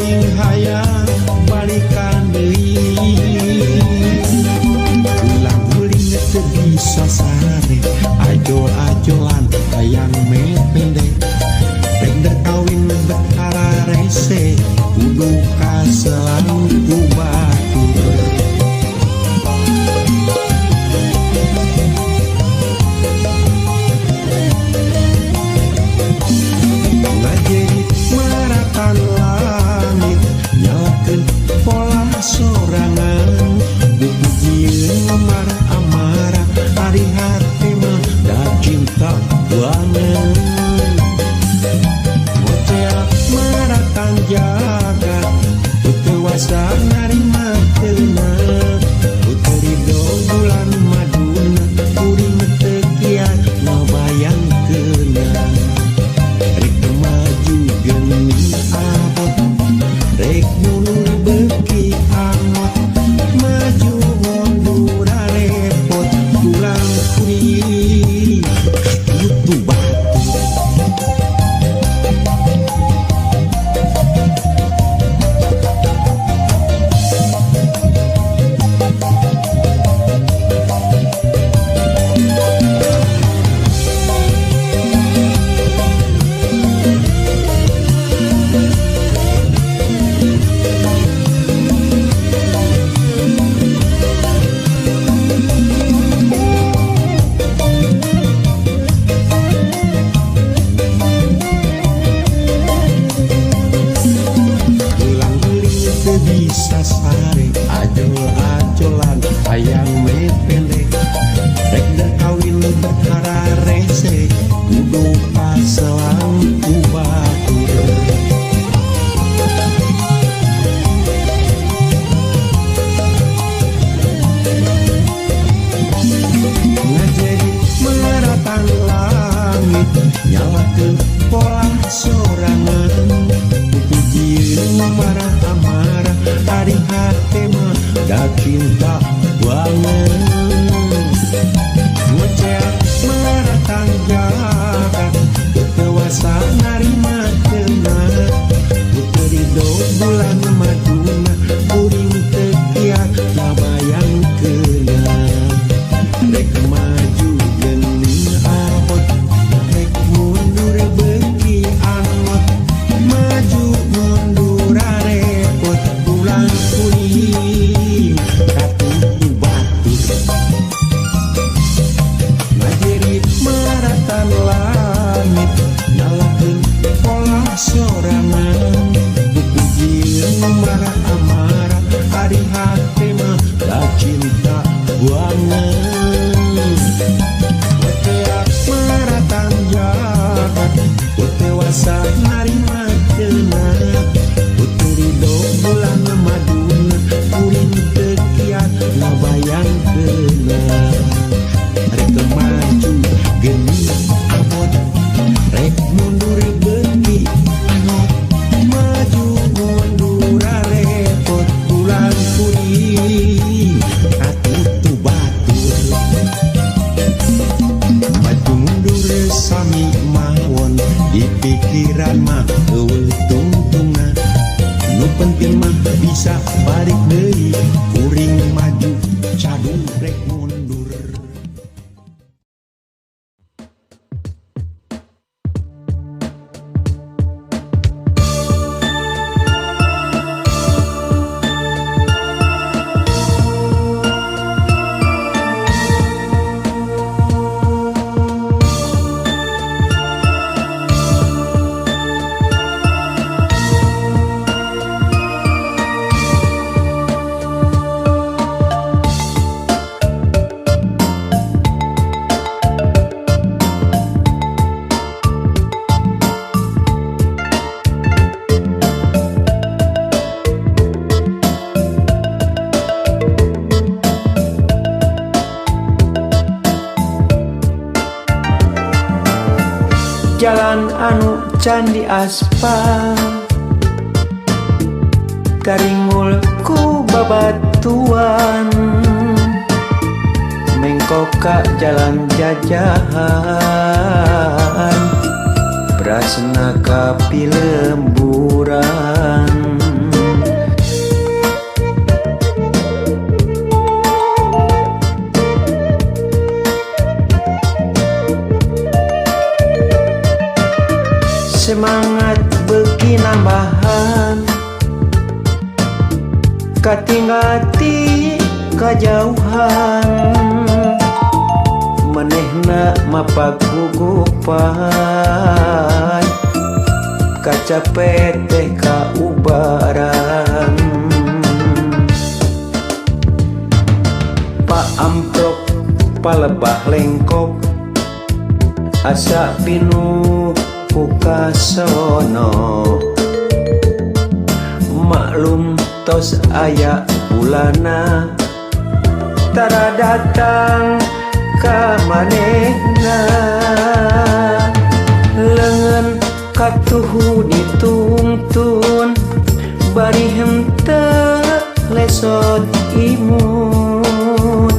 Kuring hayang balikan deui. Ulang guling teu bisa sare, ajol-ajolan hayang mependek. Rek kawin bet hararese, kudu kaselang ku batur. Ngajerit maratan langit, nyalakeun pola sorangan. Buku jieun amarah amarah, ari hate mah da cinta banget. Ngoceak maratan jagat, teu wasa narima teuna. Puteri do bulan maduna, kuring teu kiat ngabayangkeunna. Rek maju geuning abot, rek mundur beuki angot. Maju mundur repot, tulang kuring katutu batur. Ulang guling teu bisa sare, ajol-ajolan hayang mependek. Rek kawin bet hararese, kudu paselang ku batur. Ngajerit maratan langit, nyalakeun pola sorangan. Buku jieun amarah amarah, ari hate mah da cinta banget. Ngoceak maratan jagat, teu wasa narima teuna. Puteri do bulan maduna, kuring teu kiat ngabayangkeunna. Rek maju geuning abot, rek mundur beuki angot. Maju mundur repot, tulang kuring katutu batur. Ngajerit maratan langit, nyalakeun pola sorangan. Buku jieun amarah amarah, ari hate mah da cinta banget. Ngoceak maratan jagat, teu wasa narima teuna. Puteri do bulan maduna, kuring teu kiat ngabayangkeunna. Rek maju geuning abot, rek mundur beuki angot. Maju mundur repot, tulang kuring katutu batur. Maju mundur sami mawon, di pikiran mah eueuh tungtungna. Nu penting mah bisa balik deui, kuring maju cadung rek mundur. Jalan anu can diaspal, taringul ku babatuan. Mengkok ka jalan jajahan, brasna ka pilemburan. Katinggal ti kajauhan manehna mapak gugupan kacape teh kaubaran. Pak Amprok palebah lengkop asa pinuh ku kasono maklum tos aya bulana tara datang ka manehna leungeun katuhu ditungtun bari henteu lesot imut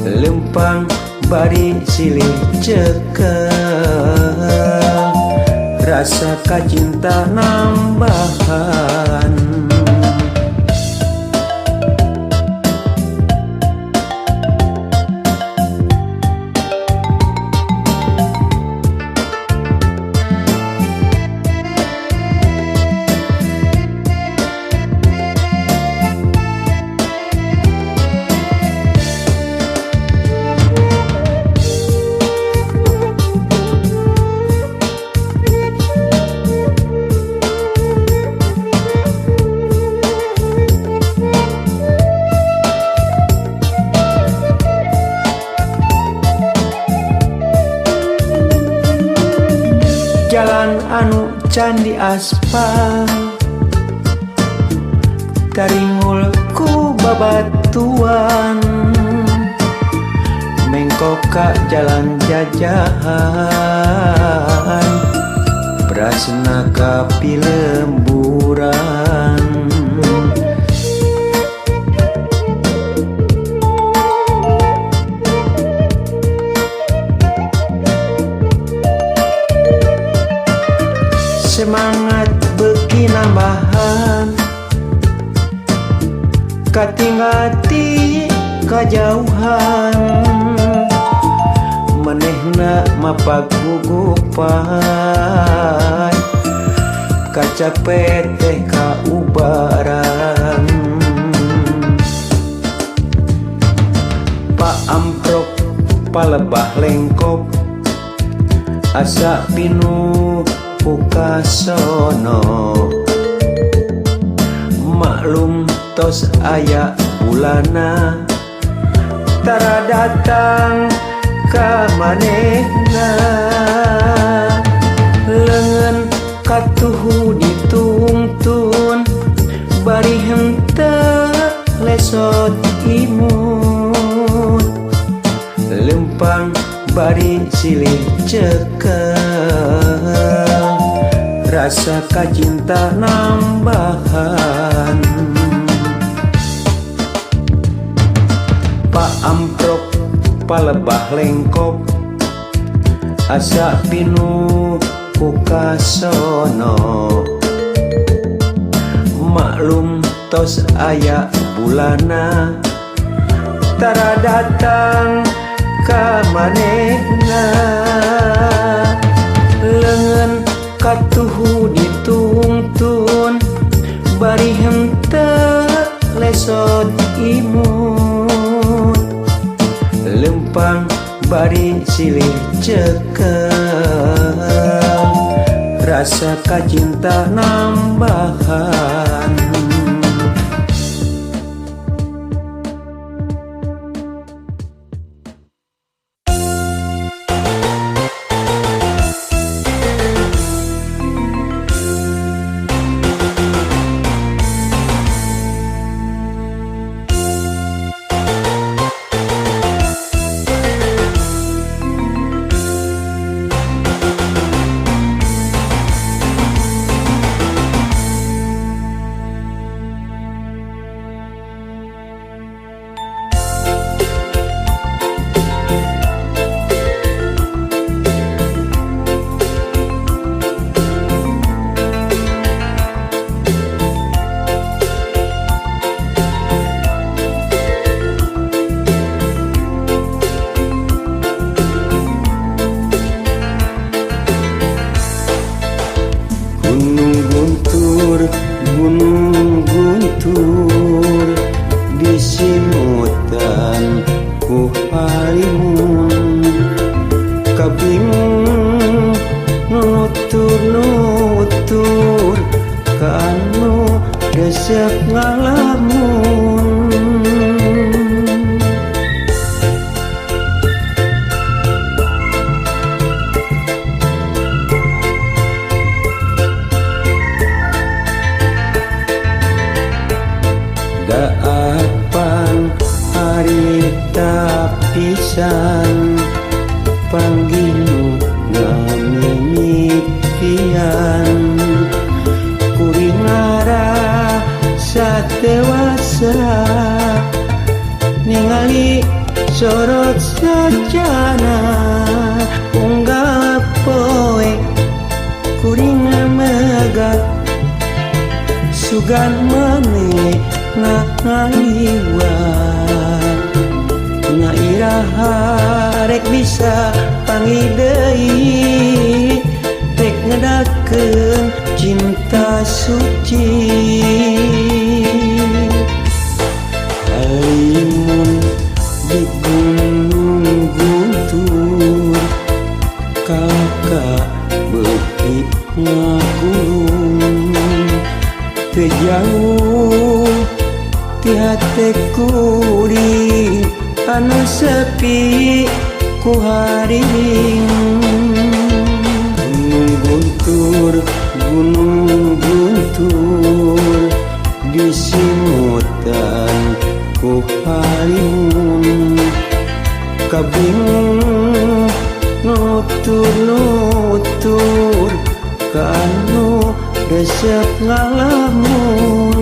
lempang bari silih cekel rasa kacinta nambahan. Jalan anu can diaspal taringul ku babatuan mengkok ka jalan jajahan brasna ka pilemburan. Semangat beuki nambahan katinggal ti kajauhan manehna mapak gugupan kacape teh kaubaran. Pak Amprok palebah lengkop asa pinuh ku kasono maklum tos aya bulana tara datang ka manehna leungeun katuhu ditungtun bari henteu lesot imut lempang bari silih cekel rasa kacinta nambahan. Pak Amprok palebah lengkop asa pinuh ku kasono maklum tos aya bulana tara datang ka manehna leungeun katuhu ditungtun bari henteu lesot imut lempang bari silih cekel rasa kacinta nambahan. Gunung Guntur, Gunung Guntur, anu resep ngalamun. Daapan harita pisan panggih nu ngamimitian, kuring ngarasa dewasa ningali sorot sajana. Unggal poe kuring megat sugan maneh ngaliwat, na iraha rek bisa panggih deui, rek ngedakeun cinta suci. Halimun di Gunung Guntur kakak beuki ngagulung, teu jauh ti hate kuring anu sepi ku haring. Gunung Guntur, Gunung Guntur, disimutan ku halimun, kabingung nutur-nutur ka anu resep ngalamun.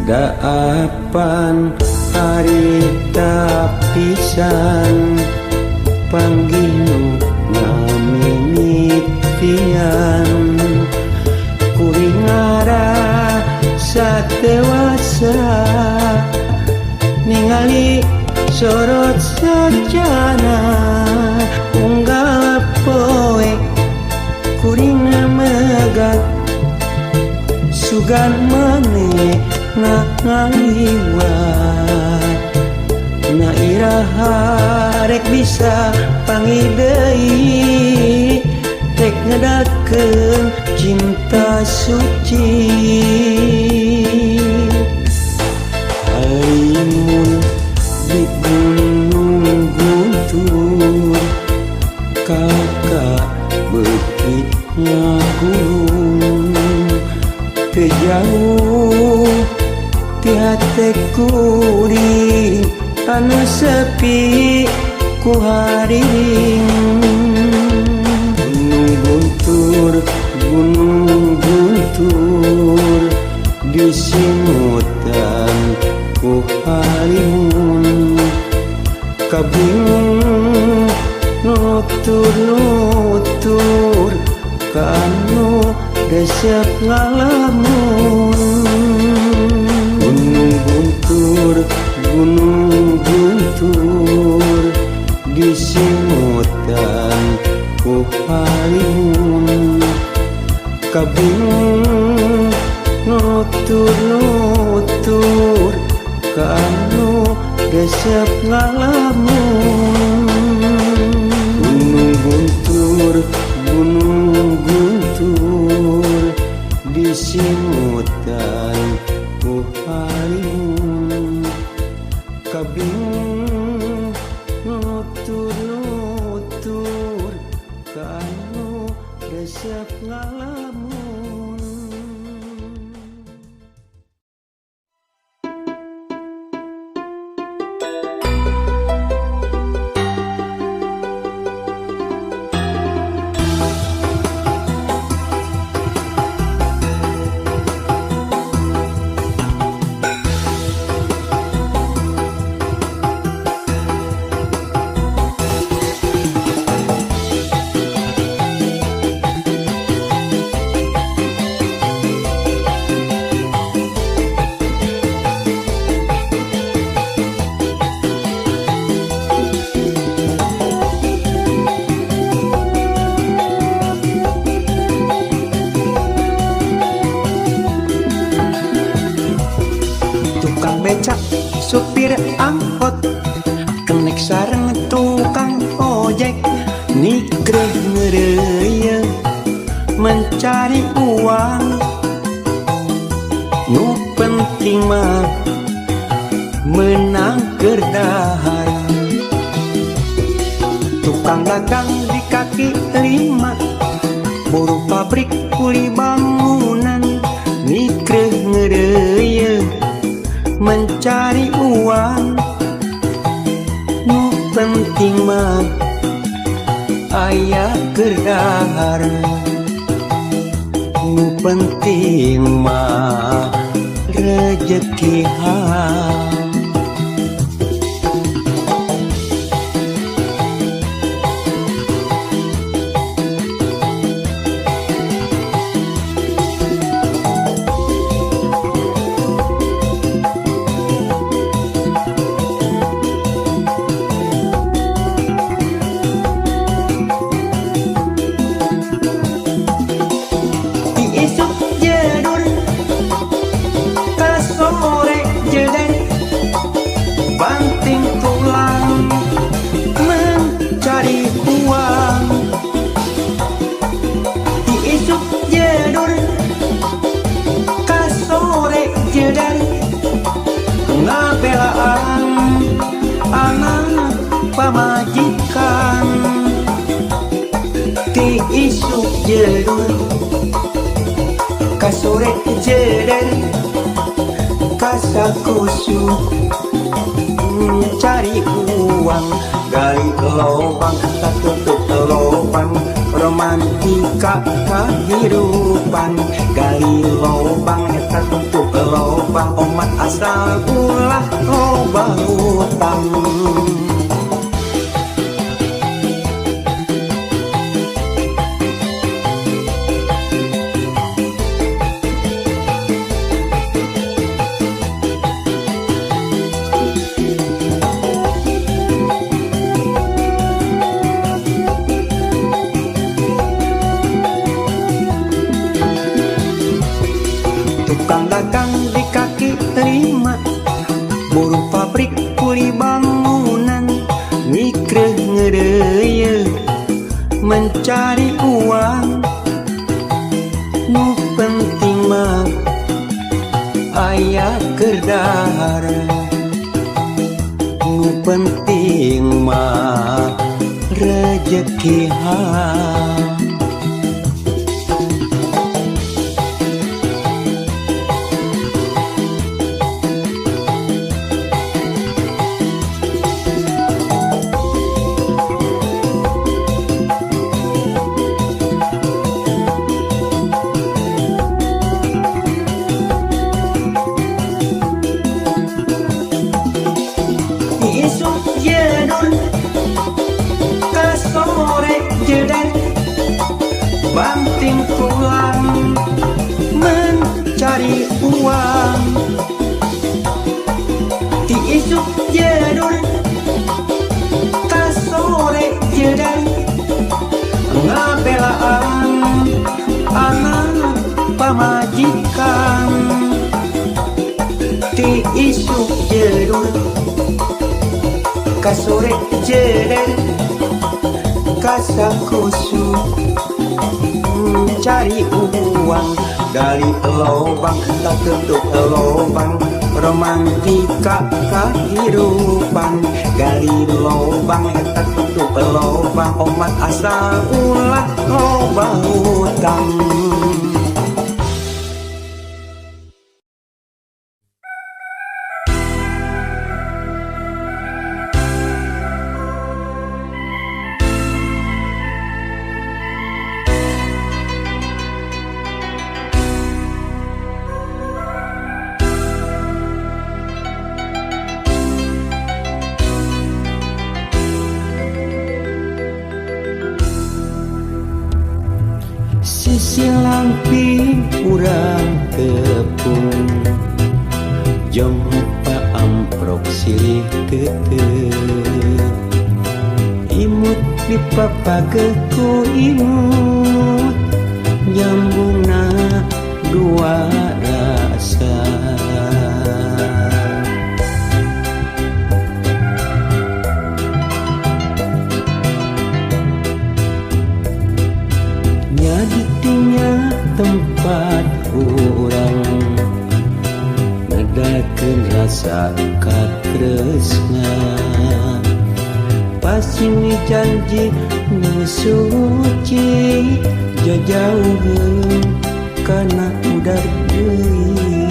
Daapan harita pisan panggih nu ngamimitian, kuring ngarasa dewasa ningali sorot sajana. Unggal poe kuring megat sugan maneh ngaliwat, na iraha rek bisa panggih deui, rek ngedakeun cinta suci. Halimun di Gunung Guntur kakak beuki ngagulung, teu jauh ti hate kuring anu sepi ku haring. Gunung Guntur, Gunung Guntur, disimutan ku halimun, kabingung nutur-nutur ka anu resep ngalamun. Gunung Guntur, Gunung Guntur, disimutan ku halimun, kabingung nutur-nutur ka anu resep ngalamun. Gunung Guntur, Gunung Guntur, disimutan ku halimun, kabingung nutur-nutur ka anu resep ngalamun. Supir angkot, kenek sareng tukang ojek, nikreh ngeureuyeun mencari uang. Nu penting mah menang keur dahar. Tukang dagang di kaki lima, buruh pabrik kuli bangunan, nikreh ngeureuyeun mencari uang. Nu penting mah aya keur dahar. Nu penting mah rejeki halal. Isuk jedur ka sore jeder, banting tulang mencari uang. Isuk jedur ka sore jeder, ngabelaan anak pamajikan. Ti isuk jedur ka sore jeder, kasakusu cari uang. Gali lubang tak tutup lubang, romantika kehidupan. Gali lubang tak tutup lubang, omat asal ulah loba hutang. Tukang dagang di kaki lima, buruh pabrik kuli bangunan, nikreh ngeureuyeun mencari uang. Nu penting mah aya keur dahar. Nu penting mah rejeki halal. Isuk jedur ka sore jeder, banting tulang mencari uang. Ti isuk jedur ka sore jeder, ngabelaan anak pamajikan. Ti isuk jedur ka sore jeder, kasakusu cari uang. Gali lubang tak tutup lubang, romantika kehidupan. Gali lubang tak tutup lubang, omat asal ulah loba hutang. Sisi lamping urang tepung, jompa amprok silih tetep. Imut dipapageku imut, nyambungna dua rasa. rasa katresna. Pasini janji nu suci jajauheun kana udar deui.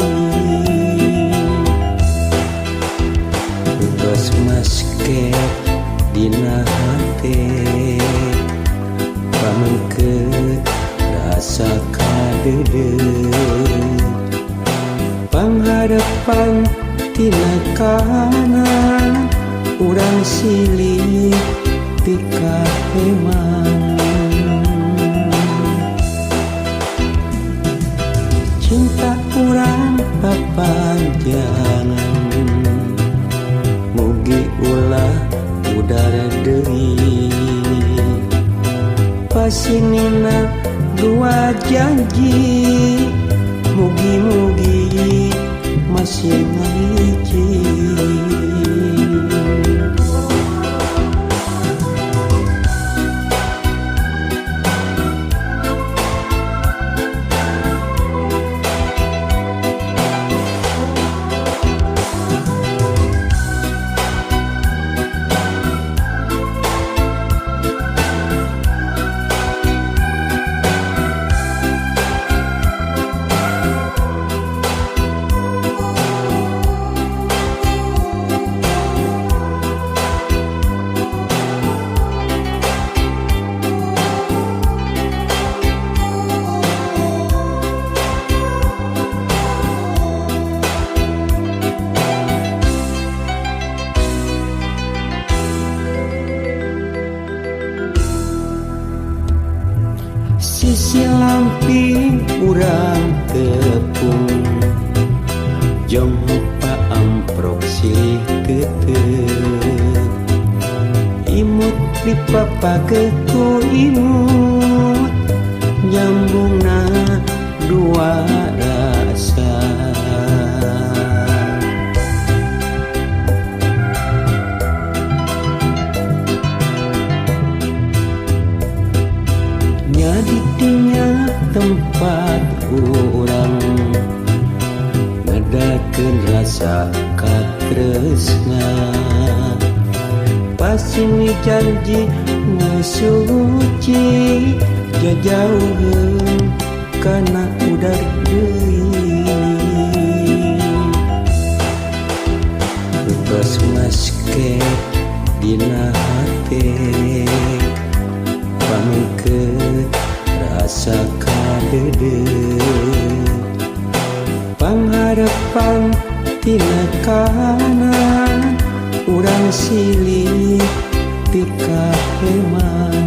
Tos masket dina hate pamengkeut rasa kadeudeuh. Pangharepan tina kana urang silih pikaheman. Cinta urang papanjangan mugi ulah udara deui. Pasinina dua janji mugi-mugi masih ngahiji. Sisi lamping urang tepung jong paamprok silih tetep. Imut dipapake ku imut nyambungna dua rasa. Nyadidinya tempat urang ngadakeun rasa katresna. Pasini janji nu suci jajauheun kana udar deui. Tos masket dina hate pamengkeut rasa kadeudeuh. Pangharepan tina kana urang silih pikaheman.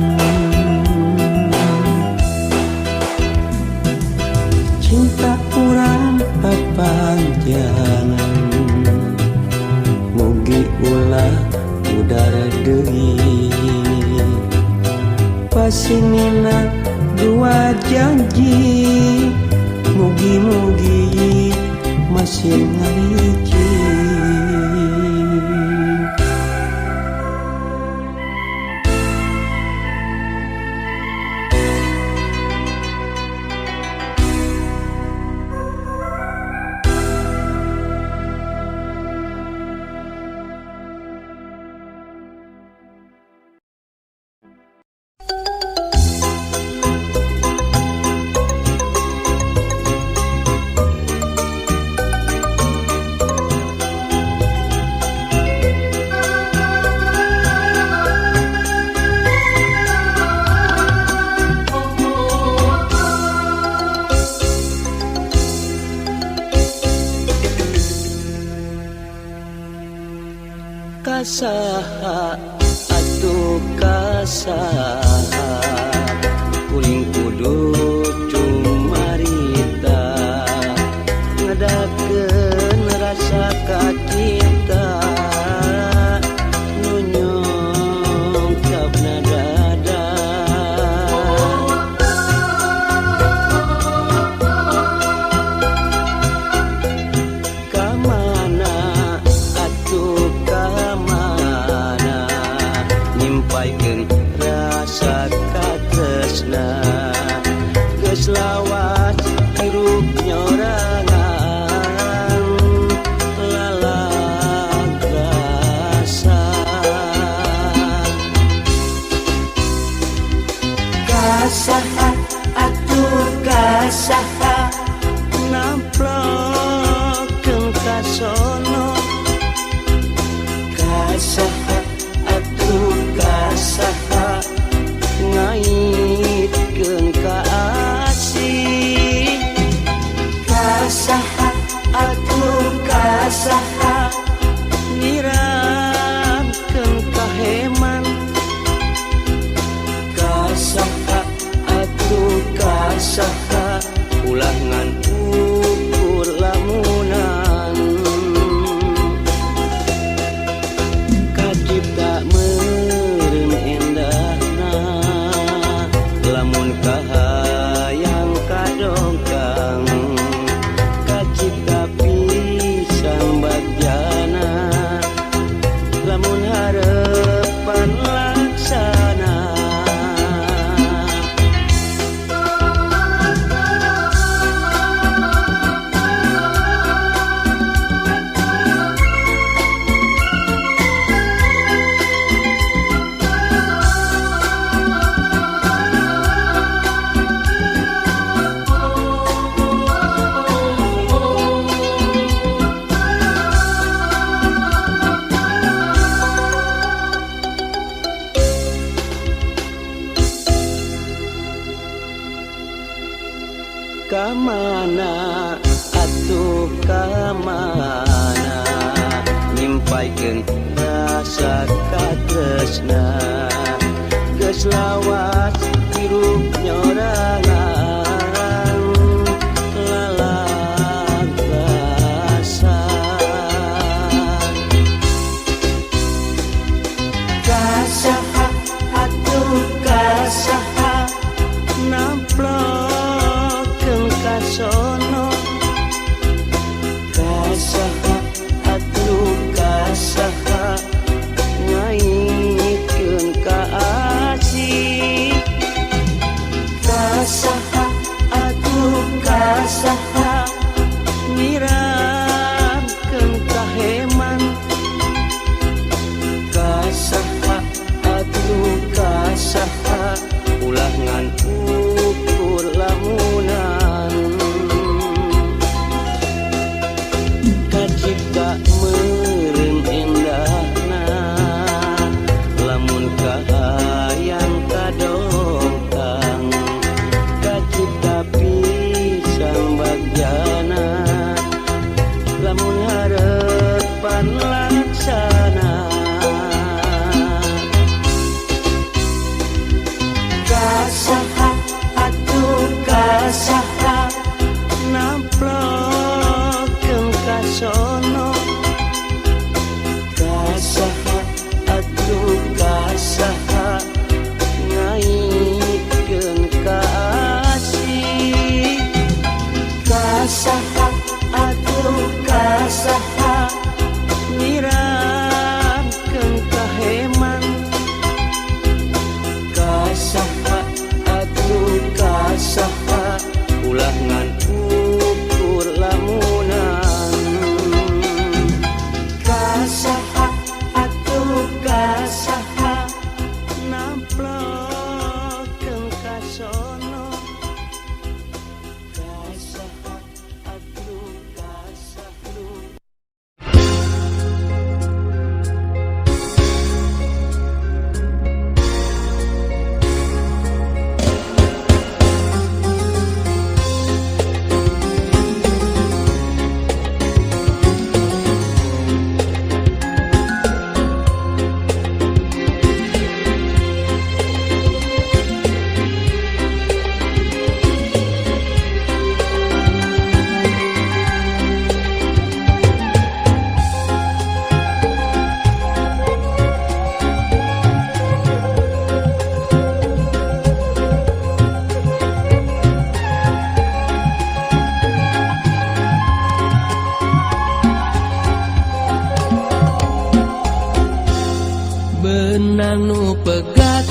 Cinta urang papanjangan mugi ulah udara deui. Pasinina dua janji mugi-mugi masih ngahiji. Kasaha atuh kasaha kuring kudu cumarita ngadakeun rasa kacinta nu nyungkapna dada. Kamana atuh kamana nyimpaikeun rasa katresna Kasaha atuh kasaha nyiramkeun kaheman. Kasaha atuh kasaha ulah ngan ukur lamunan. Kacipta meureun endahna lamun kahayang kadongkang. Kacipta pisan bagjana lamun harepan laksana. Kamana atuh kamana nyimpaikeun rasa katresna. Geus lawas hirup nyorangan lalagasan. Kasaha atuh kasaha namplokeun kasono. Kasaha atuh kasaha ngaitkeun ka asih. Kasaha atuh kasaha nyiramkeun kaheman. Kasaha atuh kasaha ulah ngan ukur lamunan. Kacipta meureun endahna lamun kahayang kadongkang. Kacipta pisan bagjana lamun harepan laksana. Kasaha atuh kasaha namplokeun kasono. Kasaha atuh kasaha ngaitkeun ka asih. Kasaha atuh kasaha nyiramkeun kaheman. Kasaha atuh kasaha ulah ngan ukur lamunan. Kasaha atuh kasaha namplokeun kasono. Kasaha atuh kasaha. Benang nu pegat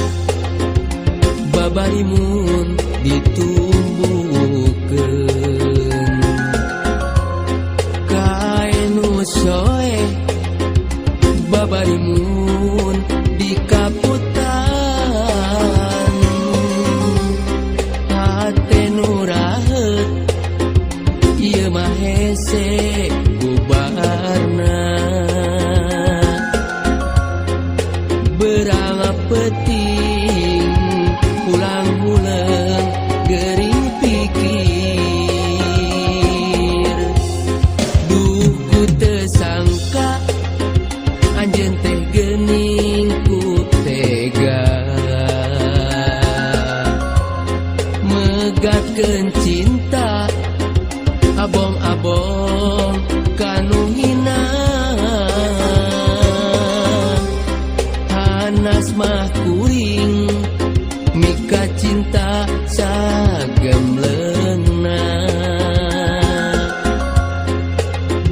babarimun ditumbuhkeun. Kain nu soeh babarimun dikaputan. Hate nu raheut ieu mah hese bubarna. Berang peting pulang-pulang gering pikir.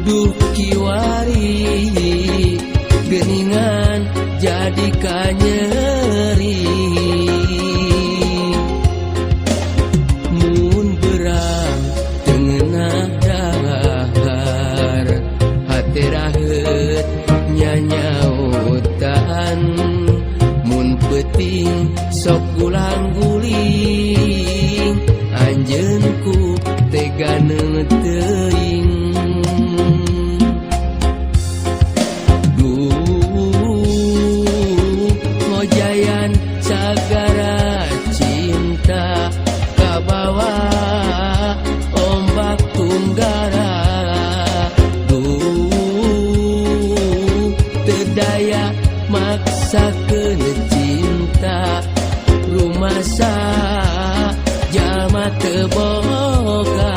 Duh kiwari geningan jadi kanyeri. Mun berang tengenah dahar hate raheut nyanyautan. Mun peuting sok gulang guling anjeun ku tega teuing. Duh ngojayan sagara cinta kabawa ombak tunggara. Duh teu daya maksakeun cinta rumasa jalma teu boga.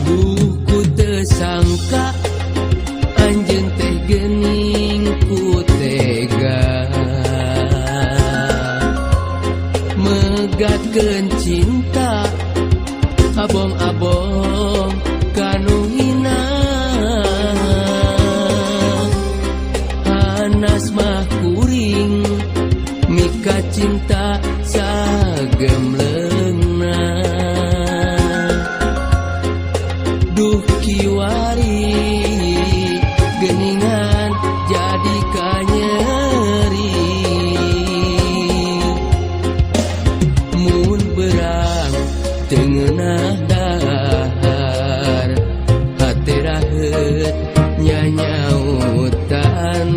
Duh ku teu sangka anjeun teh geuning ku tega megatkeun cinta abong-abong kanu hina. Hanas mah kuring mika cinta sagemleungna. Duh kiwari geningan jadi kanyeri. Mun berang teu ngeunah dahar hate raheut nyanyautan.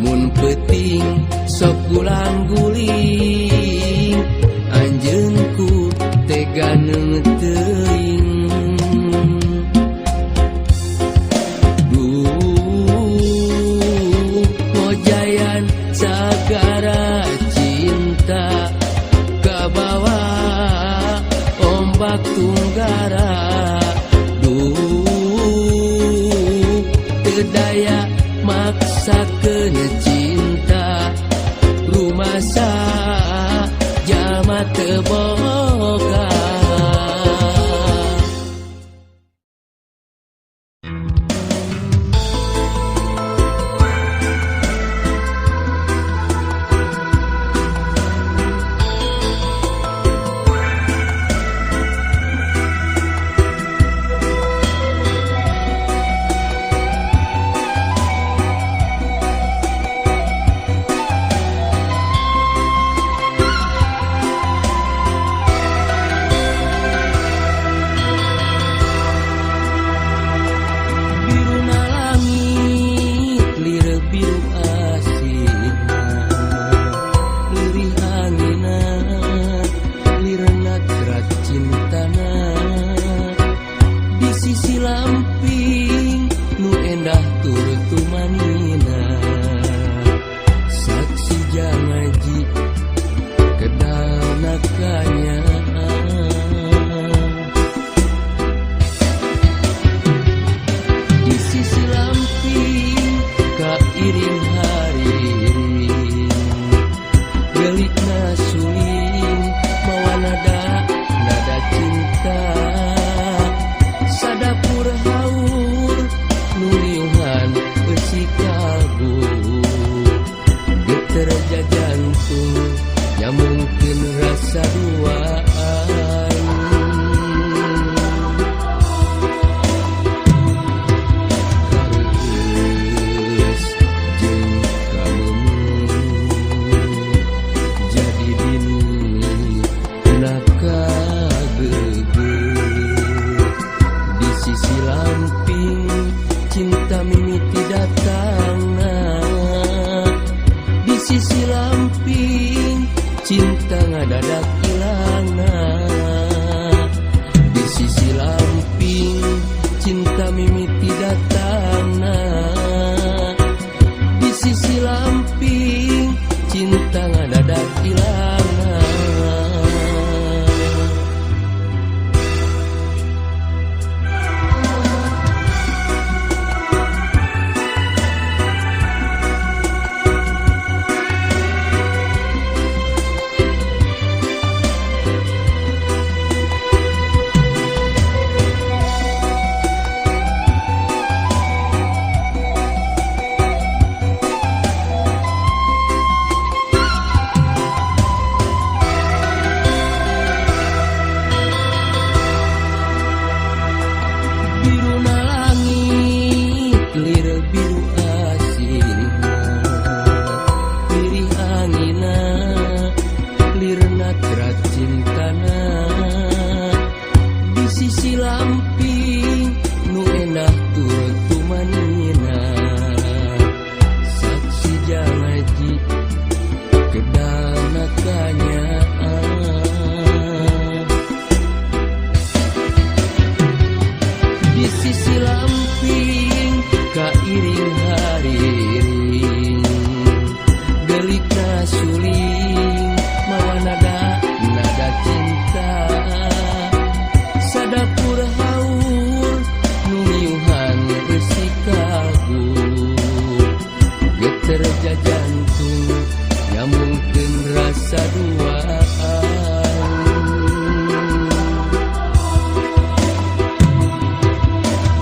Mun peuting sok gulang guling anjeun ku tega teuing. Duh ngojayan sagara cinta kabawa ombak tunggara. Duh teu daya maksakeun cinta rumasa jalma teu boga. sisi lamping cinta ngadadak ilangna. Di sisi lamping cinta mimiti datangna. Di sisi lamping cinta ngadadak ilangna. Biruna langit lir biru asihna, lirih angina lir natra cintana. Di sisi lamping nu endah tur tumanina, saksi jangaji kedana kanyaah. Di sisi lamping kairing hariring, gelikna suling mawa nada nada cinta. Sadapur haur nu miuhan eusi kaguh, geter jajantung nyambungkeun rasa duaan.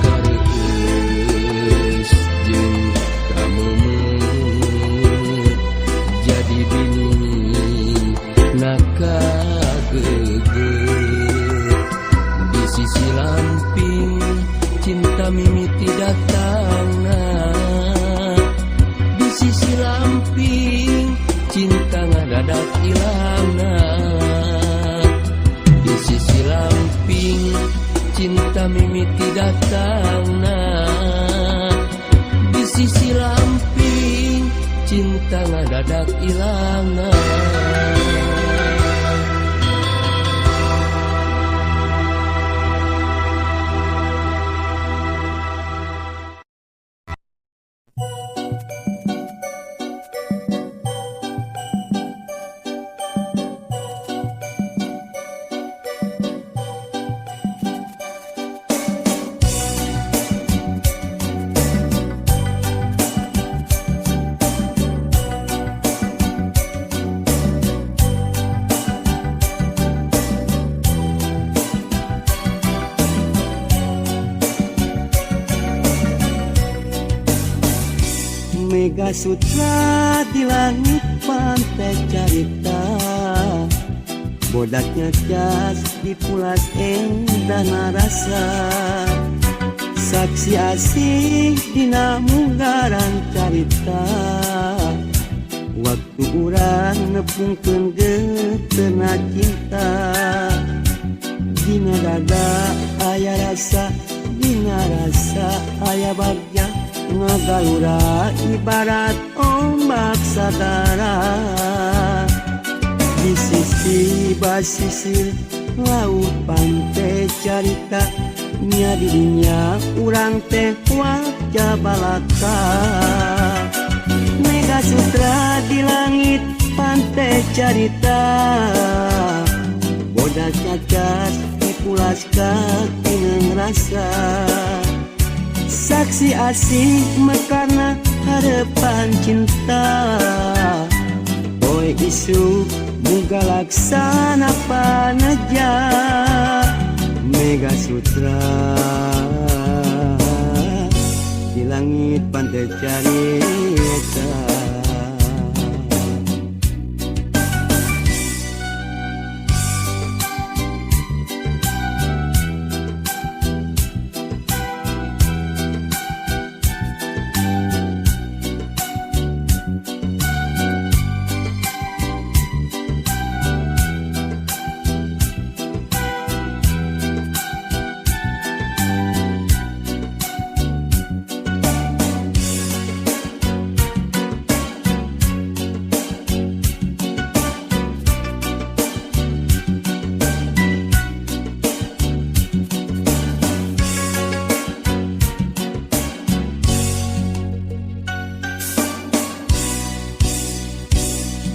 Kareueus jeung kameumeut jadi bini nakageugeuh. Di sisi lamping cinta mimiti datangna. Di sisi lamping cinta ngadadak ilangna. Di sisi lamping cinta mimiti datangna. Di sisi lamping cinta ngadadak ilangna. Mega Sutra di langit pantai carita, bodaknya jas dipulas endah narasa. Saksi asih dina munggaran carita, waktu urang nepungkeun geutena cinta. Dina dada aya rasa, dina rasa aya bagja, ngagalura ibarat ombak sagara. Di sisi basisir laut pantai carita, nya dirinya urang teh wajah balaka. Mega Sutra di langit pantai carita, bodak cacat dipulas katineng rasa. Saksi asih mekarna harapan cinta, boy isu muga laksana panaja. Mega Sutra di langit pantai carita.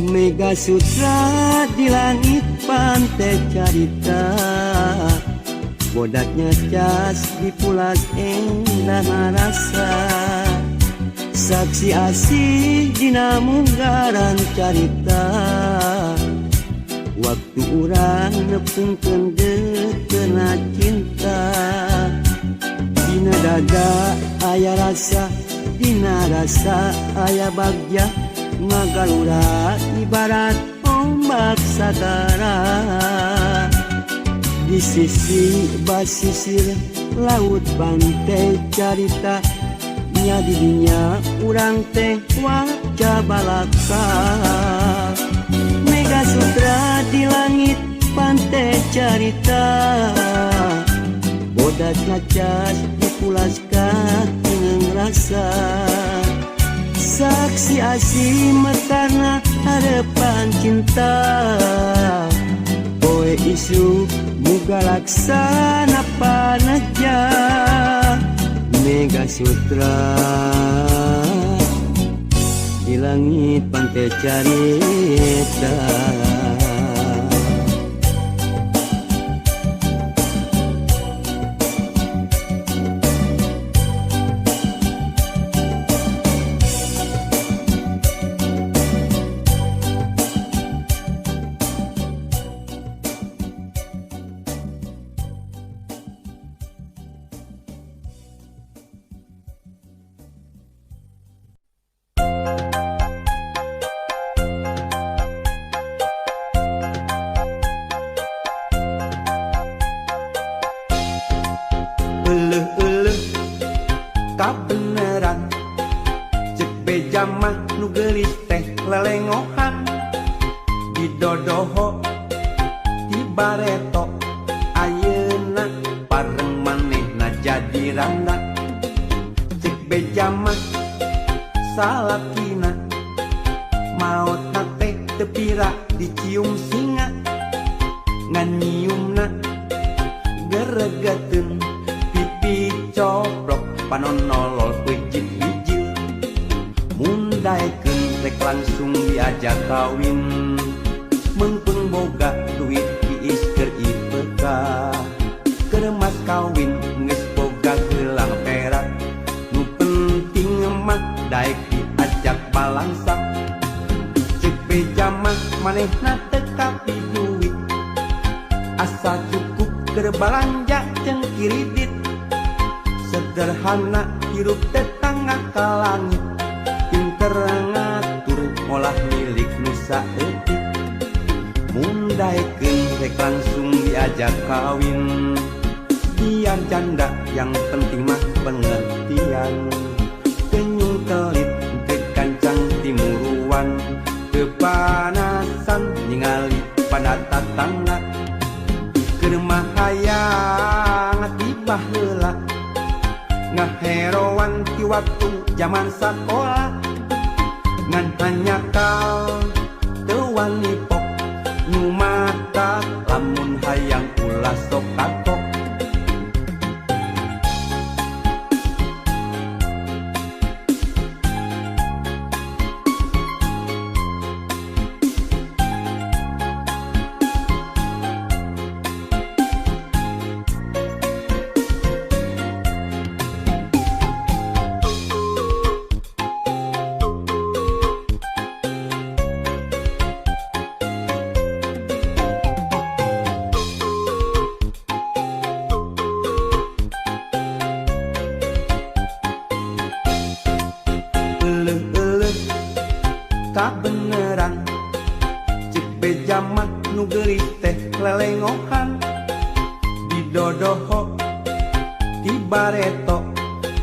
Mega Sutra di langit pantai carita, bodaknya cas dipulas endah rasa. Saksi asih dina munggaran carita, waktu urang nepungkeun deukena cinta. Dina dada aya rasa, dina rasa aya bagja, ngagalura ibarat ombak sagara. Di sisi basisir laut pantai carita, nya di dinya urang teh waca balaka. Mega Sutra di langit pantai carita, bodas ngacas dipulas katineng rasa. Saksi asih mekarna harapan cinta, poe isuk muga laksana panaja. Mega Sutra di langit pantai carita. Euleuh-euleuh kabeneran, cek beja mah nu geulis teh lelengohan. Didodoho ti bareto, ayeuna pareng manehna jadi randa. Cek beja mah salakina maotna teh teu pira dicium singa, ngan nyiumna geregeteun pipi coplok panon nolol peuncit bijil. Mun daekeun rek langsung diajak kawin, meungpeung boga duit tiis keur IPK. Keur mas kawin geus boga gelang perak, nu penting mah daek diajak balangsak. Cek beja mah manehna teu kapi duit, asa cukup keur balanja jeung kiridit. Sederhana hirup tetangga ka langit, pinter ngatur molah milik nu saeutik. Mun daekeun rek langsung diajak kawin, biar janda yang penting mah pengertian. Kenyung kelit teu gancang timuruan, kepanasan ningali pada tatangga. Keur mah hayang tiba heula, ngaheroan ti waktu zaman sakola. Ngan hanyakal teu wani pok, nu mata lamun hayang ulah sok katok. Euleuh-euleuh kabeneran, cek beja mah nu geulis teh lelengohan. Didodoho ti bareto,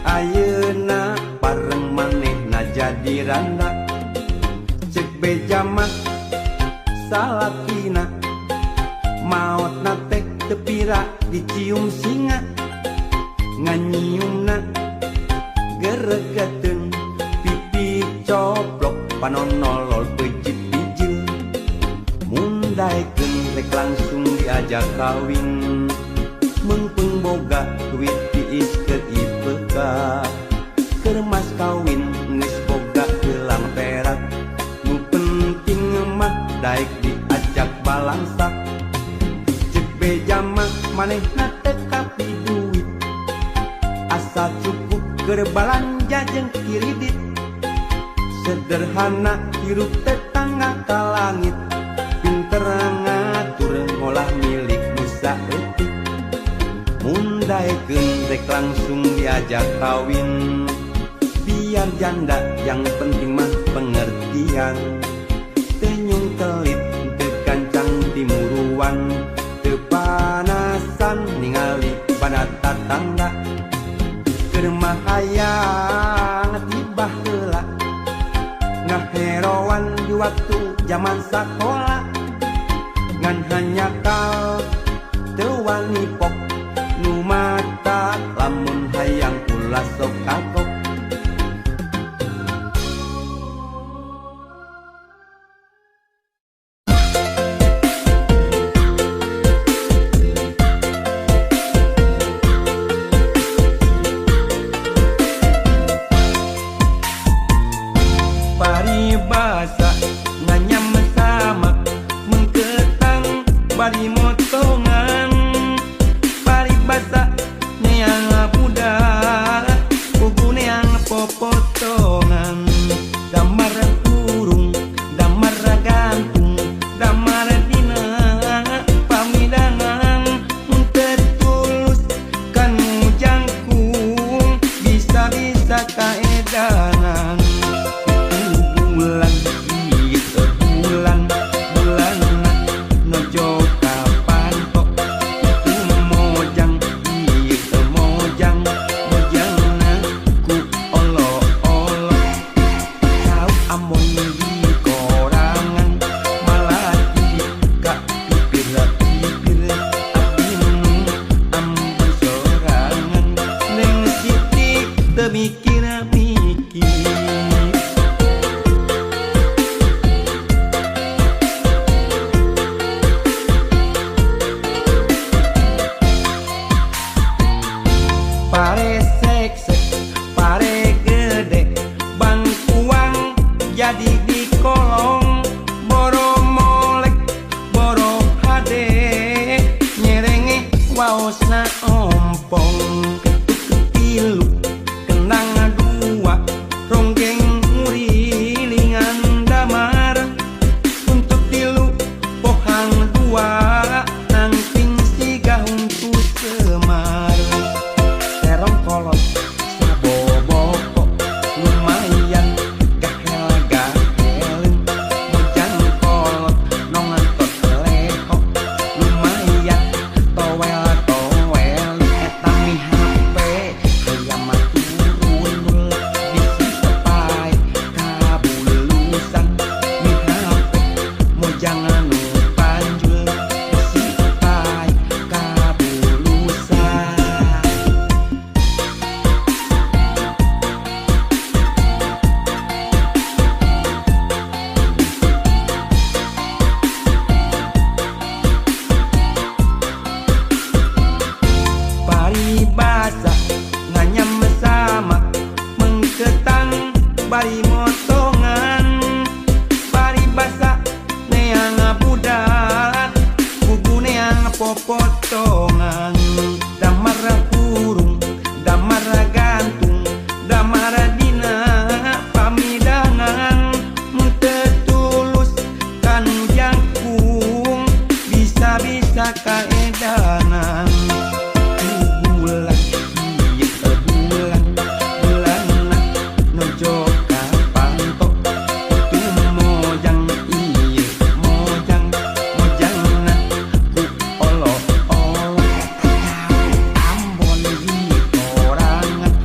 ayeuna pareng manehna jadi randa. Cek beja mah salakina maotna teh teu pira dicium singa, ngan nyiumna geregeteun pipi coplok panon nolol peuncit bijil. Mun daekeun rek langsung diajak kawin, meungpeung boga duit tiis keur IPK. Keur mas kawin geus boga gelang perak, nu penting Daek diajak balangsak. Cek beja mah manehna teu kapi duit, asal cukup keur balanja jeung kiridit. Sederhana hirup tetangga ka langit, pinter ngatur ngolah milik nu saeutik. Mun daekeun rek langsung diajak kawin, biar janda yang penting mah pengertian. Teu nyungkelit teu gancang timuruan, teu panasan ningali pada tatangga. Keur mah hayang ti baheula, ngaheroan di waktu zaman sakola. Ngan hanjakal teu wani pok, nu mata lamun hayang ulah sok kagok. Paribasa nganyam samak mengketang bari motongan. Paribasa neang budak pugu neang popotongan. Damar kurung damar gantung damar dina pamidangan. Tetulus kanu jangkung bisa-bisa kaedanan. Bulan ieu bulan bulanna nojo kapantok. Itu mojang ieu mojang mojangna ku olo-olo. Cau Ambon di korangan malati ka pipir-pipir. Abdi nu Ambon sorangan Neng Siti teu mikir-mikir. Pare seksek pare gede bangkuang jadi di kolong. Boro molek boro hade nyerenge waosna ompong. Ketuk tilu kendang dua ronggeng ngurilingan damar. Untuk tilu pohang dua nangting siga huntu semar. Terong kolot saboboko lumayan gahel gaheleun. Mojang kolot nongantot lehok lumayan towel towel. Eta mi HP hayam mah turun mul bisi tepai kabulusan. Mi HP mojang anu panjul bisi tepai kabulusan. Paribasa nganyam samak mengketang bari motongan. Paribasa neang budak pugu neang popotongan. Damar kurung damar gantung damar dina pamidangan. Tetulus kanu jangkung bisa-bisa kaedanan. Bulan ieu bulan bulanna nojo kapantok. Itu mojang ieu mojang mojangna ku olo-olo. Eta cau Ambon di korangan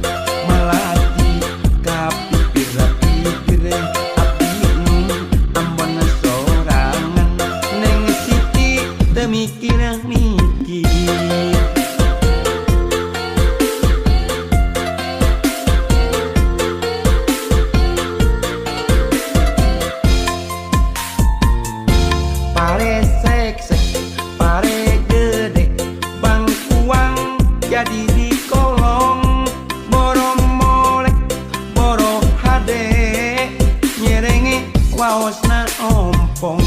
malati ka pipir-pipir. Abdi nu Ambon sorangan Neng Siti teu mikir-mikir. Pare seksek pare gede bangkuang jadi di kolong. Boro molek boro hade nyerenge waosna ompong.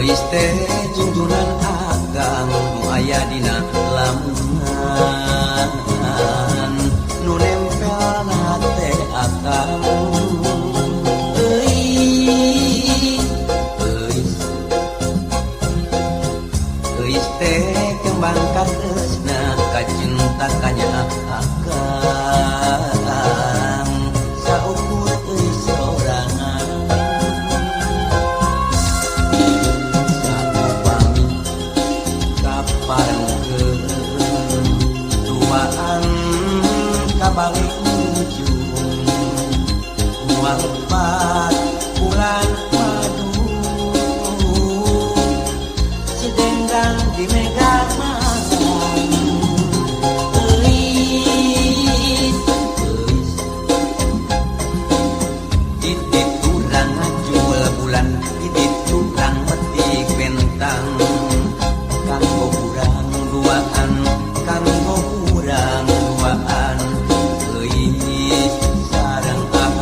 Euis teh junjunan akang nu aya dina lamunan nu nempel na hate akang. Euis, euis, euis teh kembang katresna kacinta kanya akang saukur euis sorangan. Saupami kaparengkeun duaan kabalik ujung moal lepat bulan madu sidenggang di mega malam. Euis, euis, di diturang ngajul bulan di diturang metik bentang kanggo urang duaan kanggo urang duaan euis sareng akang.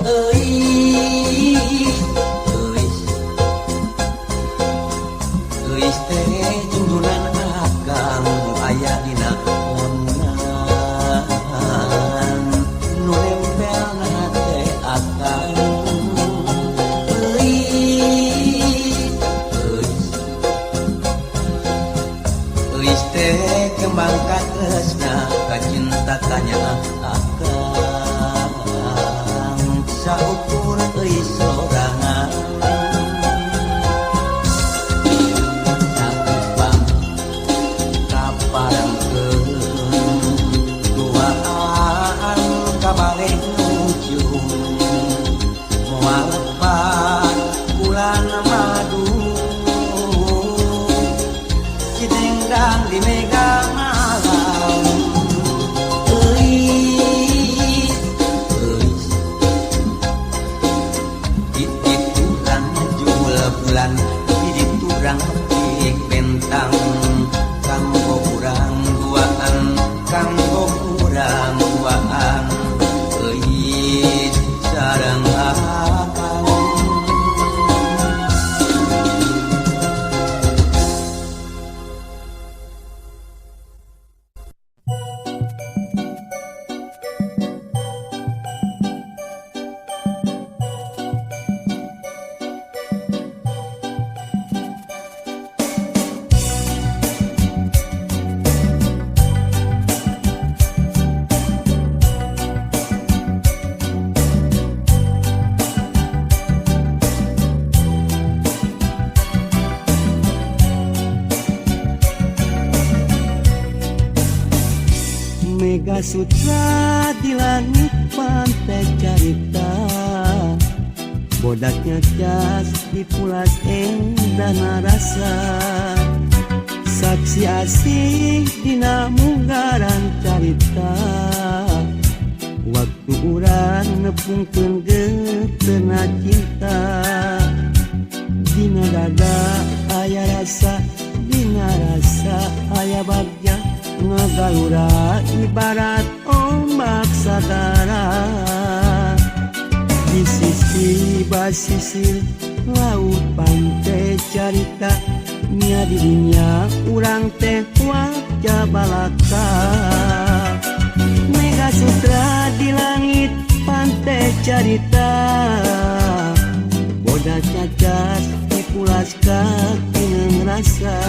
Euis, euis, euis teh junjunan akang nu aya dina lamunan nu nempel na hate akang. Euis, euis, euis teh kembang katresna kacinta kanya akang saukur euis sorangan. Saupami kaparengkeun duaan kabalik ujung moal lepat bulan madu sidenggang di mega malam. Euis, euis, di diturang ngajul bulan di diturang metik bentang kanggo urang duaan kanggo urang duaan euis sareng akang. Mega Sutra di langit pantai carita bodaknya cas di pulas endah narasa saksi asih dina munggaran carita waktu urang nepungkeun geutena cinta dina dada aya rasa dina rasa aya bagja ngagalura ibarat ombak sagara di sisi basisir laut pantai carita nya dirinya urang teh wajah balaka. Mega Sutra di langit pantai carita bodak cacat dipulas kaki rasa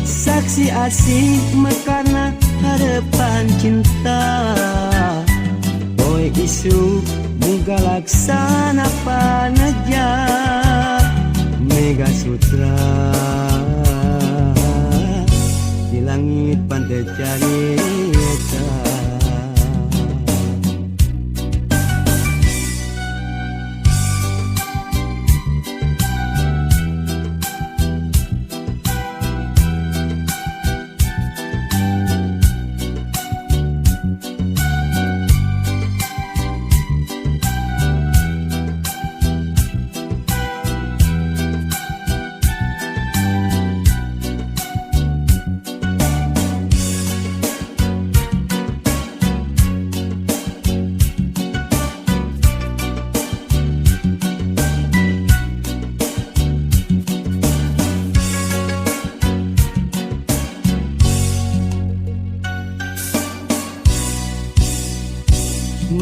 saksi asih mekarna harapan cinta boy isu muga laksana paneja. Mega Sutra di langit pantai carita.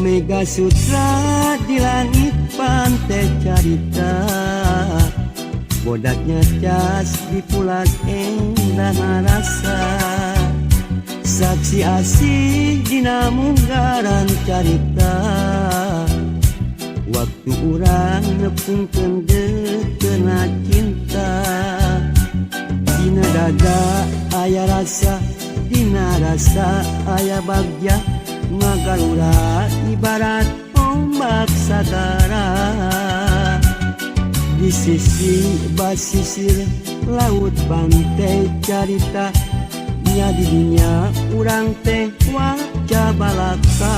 Mega Sutra di langit pantai carita, bodaknya cas dipulas endah rasa. Saksi asih dina munggaran carita, waktu urang nepungkeun deukena cinta. Dina dada aya rasa, dina rasa aya bagja, ngagalura ibarat ombak sagara. Di sisi basisir laut pantai carita, nya di dinya urang teh waca balaka.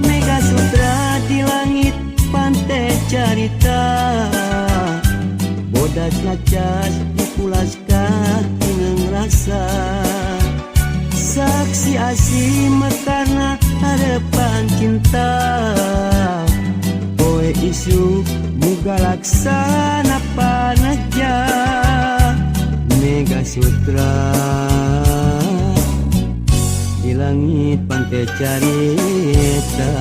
Mega Sutra di langit pantai carita, bodas ngacas dipulas katineng rasa. Saksi asih mekarna harapan cinta, poe isuk muga laksana panaja. Mega Sutra di langit pantai carita.